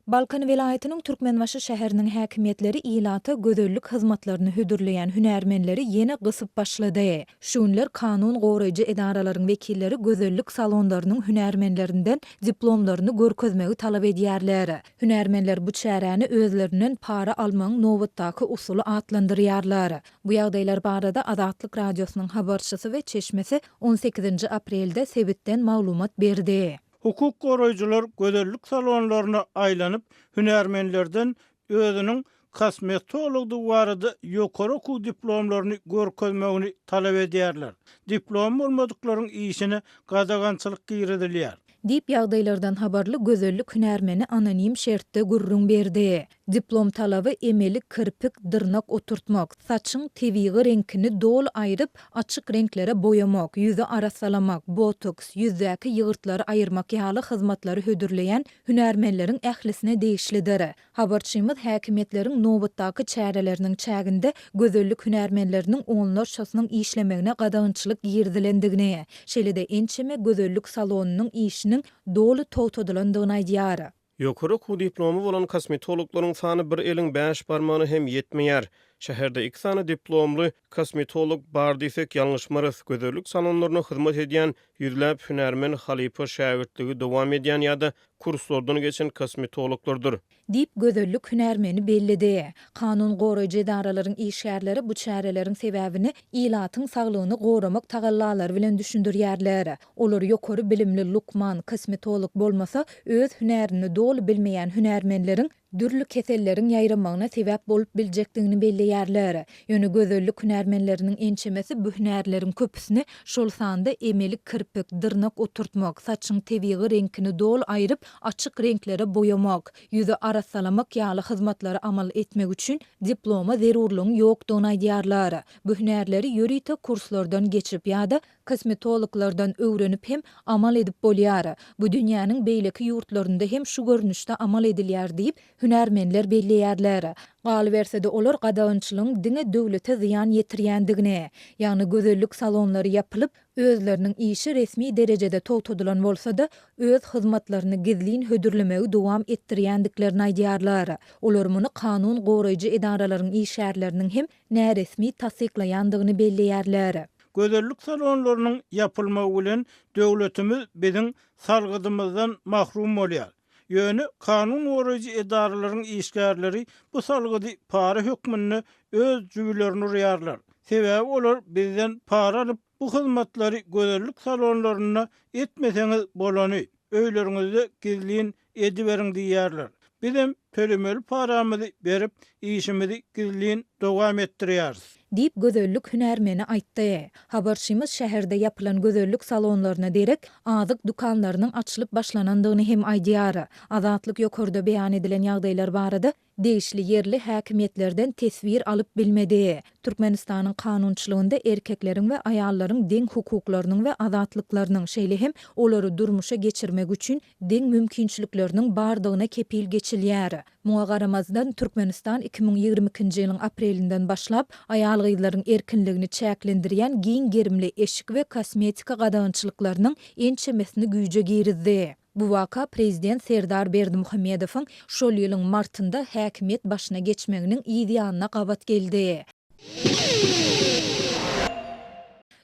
Balkan welaýatynyň Türkmenbaşy şäheriniň häkimiýetleri ilata gözellik hyzmatlaryny hödürleýän hünärmenleri ýene gysyp başlady. Şu günler kanun goraýjy edaralaryň wekilleri gözellik salonlarynyň hünärmenlerinden diplomlaryny görkezmegi talap edýärler. Hünärmenler bu çäräni özlerinden para almagyň nobatdaky usuly atlandyrýarlar. Bu ýagdaýlar barada Azatlyk Radiosynyň habarçysy we çeşmesi on sekizinji aprelde sebitden maglumat berdi. Hukuk goraýjylar gözellik salonlaryna aýlanyp, hünärmenlerden özüniň kosmetologdygy barada ýokary okuw diplomlaryny görkezmegini talap edýärler. Diplomy bolmadyklaryň işine gadagançylyk girizilýär. Diýip, ýagdaýlardan habarly gözellik hünärmeni anonim şertde gürrüň berdi. Diplom talaby emeli kirpik, dyrnak oturtmak, saçyň tebigy reňkini doly aýryp, açyk reňklere boýamak, ýüzi arassalamak, botoks, ýüzdäki ýygyrtlary aýyrmak ýaly hyzmatlary hödürleýän hünärmenleriň ählisine degişlidir. Habarçymyz häkimiýetleriň nobatdaky çäreleriniň çäginde gözellik hünärmenleriniň onlarçasynyň işlemegine gadagançylyk girizilendigini, şeýle-de ençeme gözellik salonynyň işiniň doly togtadylandygyny aýdýar. Ýokary okuw diplomy bolan kosmetologlaryň sany bir eliň bäş barmagyna hem ýetmeýär. Şäherde iki sany diplomly kosmetolog bar diýsek ýalňyşmarys. Gözellik salonlaryna hyzmat edýän ýüzläp hünärmen halypa-şägirtligi dowam edýän ýa-da kurslardan geçen kosmetologlardyr. Diýip, gözellik hünärmeni belledi. Kanun goraýjy edaralaryň işgärleri bu çäreleriň sebäbini ilatyň saglygyny goramak tagallalary bilen düşündirýärler. Olar ýokary bilimli lukman, kosmetolog bolmasa, öz hünärini doly bilmeýän hünärmenleriň dürli keselleriň ýaýramagyna sebäp bolup biljekdigini belleýärler. Ýöne gözellik hünärmenleriniň ençemesi bu hünärleriň köpüsini, şol sanda emeli kirpik, dyrnak oturtmak, saçyň tebigy reňkini doly aýryp, açyk reňklere boýamak, ýüzi arassalamak ýaly hyzmatlary amal etmek üçin diploma zerurlygyň ýokdugyny aýdýarlar. Bu hünärleri ýörite kurslardan geçip ýa-da Kosmetologlardan öwrenip hem amal edip bolýar. Bu dünýäniň beýleki ýurtlarynda hem şu görnüşde amal edilýär diýip, hünärmenler belleýärler. Galyberse-de, olar gadagançylygyň diňe döwlete zyýan ýetirýändigini, ýagny gözellik salonlary ýapylyp, özleriniň işi resmi derejede togtadylan bolsa-da, öz hyzmatlaryny gizlin hödürlemegi dowam etdirýändiklerini aýdýarlar. Olar muny kanun goraýjy edaralaryň işgärleriniň hem näresmi tassyklaýandygyny belleýärler. Gözellik salonlarynyň ýapylmagy bilen döwletimiz biziň salgydymyzdan mahrum bolýar. Ýöne kanun goraýjy edaralaryň işgärleri bu salgydy para hökmünde öz jübülerine urýarlar. Sebäbi olar bizden para alyp, bu hyzmatlary gözellik salonlarynda etmeseňiz bolany, öýleriňizde gizlin ediberiň diýýärler. Bizem tölemeli paramyzy berip, işimizi gizlin dowam etdirýäris. Diýip, gözellik hünärmeni aýtdy. Habarçymyz şäherde ýapylan gözellik salonlaryna derek azyk dükanlarynyň açylyp başlanandygyny hem aýdýar. Azatlyk ýokarda beýan edilen ýagdaýlar barada degişli ýerli häkimiýetlerden teswir alyp bilmedi. Türkmenistanyň kanunçylygynda erkekleriň we aýallaryň deň hukuklarynyň we azatlyklarynyň, şeýle hem olary durmuşa geçirmek üçin deň mümkinçilikleriniň bardygyna kepil geçilýär. Muňa garamazdan, Türkmenistan 2022-nji ýylyň aprelinden başlap, aýal-gyzlaryň erkinligini çäklendirýän giň gerimli eşik we kosmetika gadagançylyklarynyň ençemesini güýje girizdi. Bu waka prezident Serdar Berdimuhamedowyň şol ýylyň martynda häkimiýet başyna geçmeginiň yz ýanyna gabat geldi.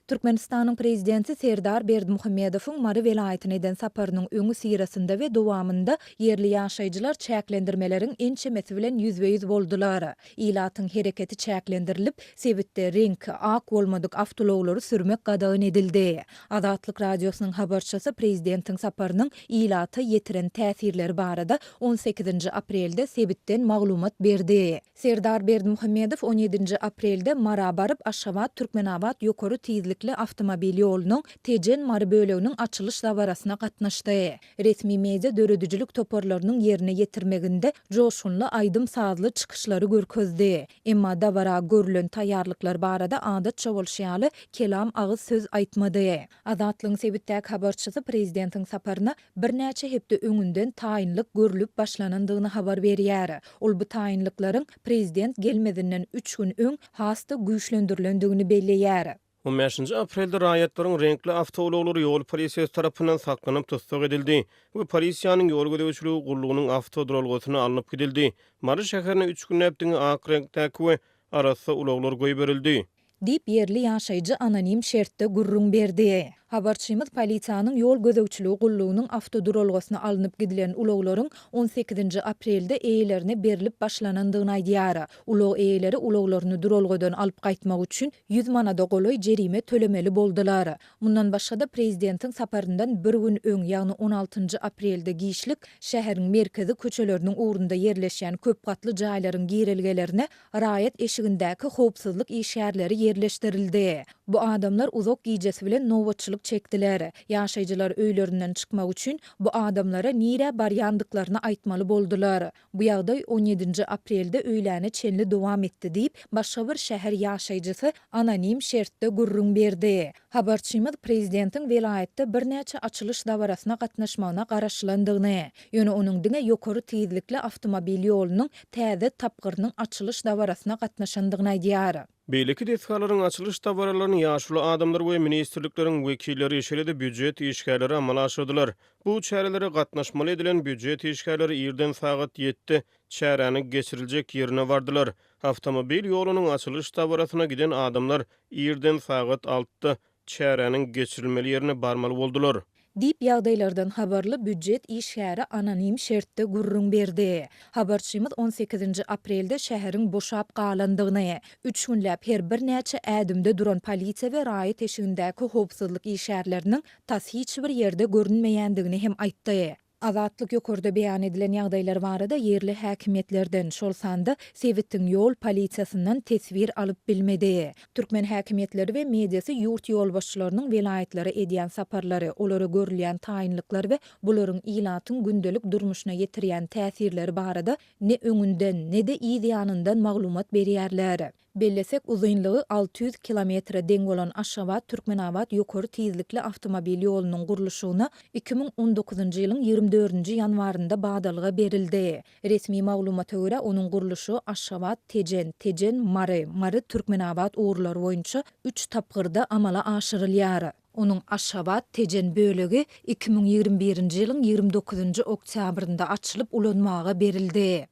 Türkmenistanyň Prezidenti Serdar Berdimuhamedowyň Mary welaýatyna eden saparynyň öňüsyrasynda we dowamynda ýerli ýaşaýjylar çäklendirmeleriň ençemesi bilen ýüzbe-ýüz boldular. Ilatyň hereketi çäklendirilip, sebitde reňki ak bolmadyk awtoulaglary sürmek gadagan edildi. Azatlyk Radiosynyň habarçysy prezidentiň saparynyň ilata ýetiren täsirleri barada on sekizinji aprelde sebitden maglumat berdi. Serdar Berdimuhamedow on ýedinji aprelde Mara baryp, Aşgabat-Türkmenabat ýokary tizlikli awtomobil ýolunyň Tejen-Mary böleginiň açylyş dabarasyna gatnaşdy. Resmi media döredijilik toparlarynyň ýerine ýetirmeginde joşgunly aýdym-sazly çykyşlary görkezdi. Emma dabara görülen taýýarlyklar barada adatça bolşy ýaly, kelam agyz söz aýtmady. Azatlygyň sebitdäki habarçysy prezidentiň saparyna birnäçe hepde öňünden taýynlyk görlüp başlanandygyny habar berýär. Ol bu taýynlyklaryň prezident gelmezinden üç gün öň has-da güýçlendirilendigini belleýär. On bäşinji aprelde raýatlaryň reňkli awtoulaglary ýol polisiýasy tarapyndan saklanyp tussag edildi we polisiýanyň ýol gözegçiligi gullugynyň awtoduralgasyna alnyp gidildi. Mary şäherine üç günläp diňe ak reňkdäki we arassa ulaglar goýberildi. Diýip, ýerli ýaşaýjy anonim şertde gürrüň berdi. Habarçymyz polisiýanyň ýol gözegçiligi gullugynyň awtoduralgasyna alnyp gidilen ulaglaryň on sekizinji aprelde eýelerine berlip başlanandygyny aýdýar. Ulag eýeleri ulaglaryny duralgadan alyp gaýtmak üçin 100 manada golaý jerime tölemeli boldular. Mundan başga-da, prezidentiň saparyndan bir gün öň, ýagny on altynjy aprelde giçlik şäheriň merkezi köçeleriniň ugrunda ýerleşýän köp gatly jaýlaryň girelgelerine raýat eşigindäki howpsuzlyk işgärleri ýerleşdirildi. Bu adamlar uzak gijesi bilen nobatçylyk çekdiler. Ýaşaýjylar öýlerinden çykmak üçin bu adamlara nirä barýandyklaryny aýtmaly boldular. Bu ýagdaý on ýedinji aprelde öýläne çenli dowam etdi diýip, başga bir şäher ýaşaýjysy anonim şertde gürrüň berdi. Habarçymyz prezidentiň welaýatda birnäçe açylyş dabarasyna gatnaşmagyna garaşylandygyny, ýöne onuň diňe ýokary tizlikli awtomobil ýolunyň täze tapgyrynyň açylyş dabarasyna gatnaşandygyny aýdýar. Beýleki desgalaryň açylyş dabaralaryny ýaşuly adamlar we ministrlikleriň wekilleri, şeýle-de býujet işgärleri amala aşyrdylar. Bu çärelere gatnaşmaly edilen býujet işgärleri irden sagat ýedide çäräniň geçiriljek ýerine bardylar. Awtomobil ýolunyň açylyş dabarasyna giden adamlar irden sagat altyda çäräniň geçirilmeli ýerine barmaly boldular. Diýip, ýagdaýlardan habarly býujet işgäri anonim şertde gürrüň berdi. Habarçymyz on sekizinji aprelde şäheriň boşap galandygyny, üç günläp her birnäçe ädimde duran polisiýa we raýat eşigindäki howpsuzlyk işgärleriniň tas hiç bir ýerde görünmeýändigini hem aýtdy. Azatlyk ýokarda beýan edilen ýagdaýlar barada ýerli häkimiýetlerden, şol sanda sebitiň ýol polisiýasyndan teswir alyp bilmedi. Türkmen häkimiýetleri we mediasy ýurt ýolbaşçylarynyň welaýatlara edýän saparlary, olara görülýän taýynlyklar we bularyň ilatyň gündelik durmuşyna ýetirýän täsirleri barada ne öňünden, ne-de yz ýanyndan maglumat berýärler. Bellesek, uzynlygy 600 kilometre deň bolan Aşgabat-Türkmenabat ýokary tizlikli awtomobil ýolunyň gurluşygyna 2019-njy ýylyň 24-nji ýanwarynda badalga berildi. Resmi maglumata görä, onuň gurluşygy Aşgabat-Tejen, Tejen-Mary, Mary-Türkmenabat ugurlary boýunça üç tapgyrda amala aşyrylýar. Onuň Aşgabat, Tejen bölegi 2021-nji ýylyň 29-njy oktýabrynda açylyp ulanmaga berildi.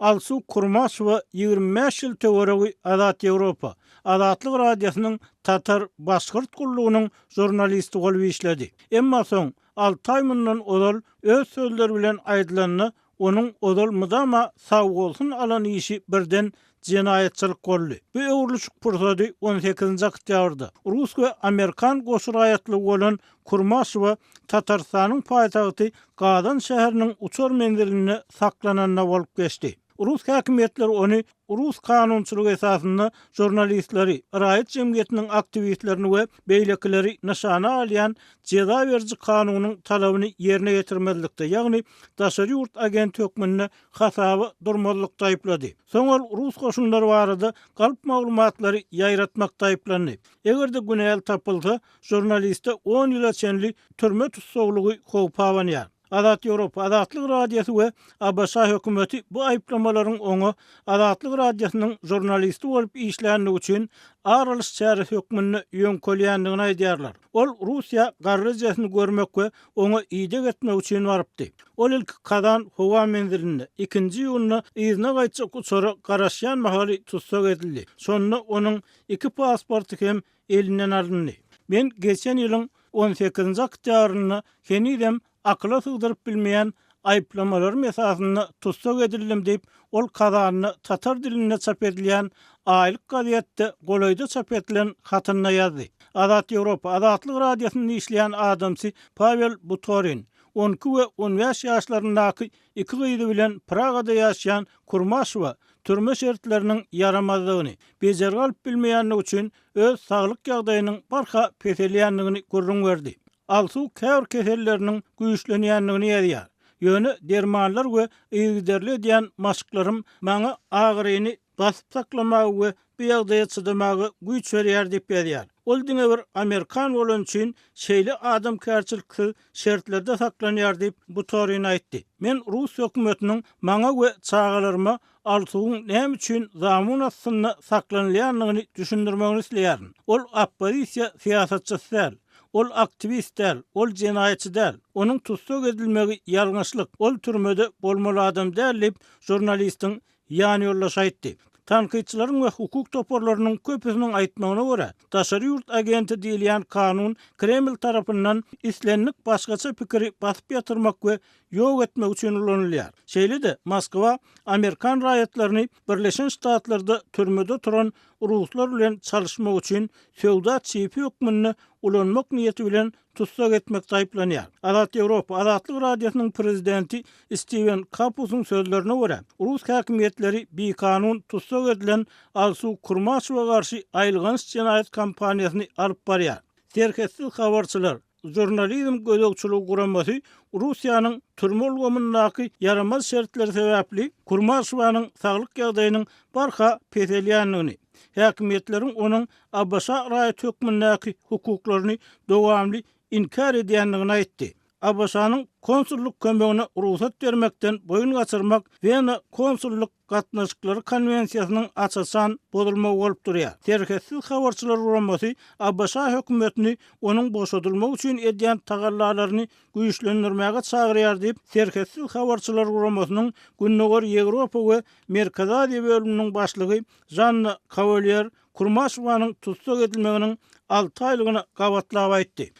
Alsu Kurmaşowa 25 ýyl töweregi Azat Ýewropa, Azatlyk Radiosynyň Tatar Başgyrt gullugynyň žurnalisti bolup işledi. Emma soň, alty aý mundan ozal öz sözleri bilen aýdylanda, onuň ozal mydama sagbolsun alan işi birden jenaýatçylyk boldy. Bu öwrülişik pursady on sekizinji oktýabrda, rus we amerikan goşy raýatlygy bolan Kurmaşowa Tatarystanyň paýtagty Gazan şäheriniň uçar menzilinde saklananda bolup geçdi. Rus häkimiýetleri ony rus kanunçylygy esasynda žurnalistleri, raýat jemgyýetiniň aktiwistlerini we beýlekileri nyşana alýan jeza beriji kanunyň talabyny ýerine ýetirmezlikde, ýagny daşary ýurt agenti hökmünde hasaba durmazlykda aýyplady. Soň ol rus goşunlary barada galp maglumatlary ýaýratmakda aýyplandy. Eger-de günäli tapylsa, žurnaliste on ýyla çenli türme tussaglygy howpy abanýar. Azat Ýewropa, Azatlyk Radiosy we ABŞ hökümeti bu aýyplamalaryň oňa Azatlyk Radiosynyň žurnalisti bolup işländigi üçin ar alyş çäresi hökmünde ýöňkelýändigini aýdýarlar. Ol Russiýa garry ejesini görmek we oňa ideg etmek üçin barypdy. Ol ilki Kazan howa menzilinde, ikinji iýunda yzyna gaýtjak uçara garaşýan mahaly tussag edildi. Şonda onuň iki pasporty hem elinden alyndy. Men geçen ýylyň on sekizinji oktýabrynda henizem akyla sygdyryp bilmeýän aýyplamalarym esasynda tussag edildim diýip, ol Kazanda tatar dilinde çap edilýän aýlyk gazetde golaýda çap edilen hatynda ýazdy. Azat Ýewropa, Azatlyk Radiosynda işleýän adamsy Pawel Butorin, 12 we 15 ýaşlaryndaky iki gyzy bilen Pragada ýaşaýan Kurmaşowa türme şertleriniň ýaramazdygyny, bejergi alyp bilmeýändigi üçin öz saglyk ýagdaýynyň barha peselýändigini gürrüň berdi. Alsu käbir keselleriniň güýçlenýändigini ýazýar. Ýöne dermanlar we yzygiderli edýän maşklarym maňa agyryny basyp saklamaga we. bu ýagdaýa çydamaga güýç berýär diýip ýazýar. Ol diňe bir amerikan bolany üçin şeýle adamkärçiliksiz şertlerde saklanýar diýip, Butorin aýtdy. Men rus hökümetiniň maňa we çagalaryma Alsuwyň näme üçin zamun astynda saklanylýandygyny düşündirmegini isleýärin. Ol oppozisiýa syýasatçysy däl. Ol aktiwist däl, ol jenaýatçy däl. Onuň tussag edilmegi ýalňyşlyk, ol türmede bolmaly adam däl diýip, žurnalistiň ýanýoldaşy aýtdy. Tankytçylaryň we hukuk toparlarynyň köpüsiniň aýtmagyna görä, daşary ýurt agenti diýilýän kanun Kreml tarapyndan islendik başgaça pikiri basyp ýatyrmak we ýok etmek üçin ulanylýar. Şeýle-de, Moskwa amerikan raýatlaryny Birleşen Ştatlarda türmede oturan ruslar bilen çalyşmak üçin söwda çipi hökmünde ulanmak niýeti bilen tussag etmekde aýyplanýar. Azat Ýewropa, Azatlyk Radiosynyň prezidenti Stiwen Kapusyň sözlerine görä, rus häkimiýetleri bikanun tussag edilen Alsu Kurmaşowa garşy aýylganç jenaýat kampaniýasyny alyp barýar. Serhetsiz habarçylar, Žurnalizm gözegçiligi guramasy Russiýanyň türme ulgamyndaky ýaramaz şertleri sebäpli Kurmaşowanyň saglyk ýagdaýynyň barha peselýändigini, häkimiýetleriň onuň ABŞ raýaty hökmündäki hukuklaryny dowamly inkär edýändigini aýtdy. ABŞ-nyň konsullyk kömegine rugsat bermekden boýun gaçyrmak Wena konsullyk gatnaşyklary konwensiýasynyň aç-açan bozulmagy bolup durýar. Serhetsiz habarçylar guramasy ABŞ hökümetini onuň boşadylmagy üçin edýän tagallalaryny güýçlendirmäge çagyrýar diýip, Serhetsiz habarçylar guramasynyň Gündogar Ýewropa we Merkezi Aziýa bölüminiň başlygy Žanna Kawalýer Kurmaşowanyň tussag edilmeginiň alty aýlygyna gabatlap aýtdy.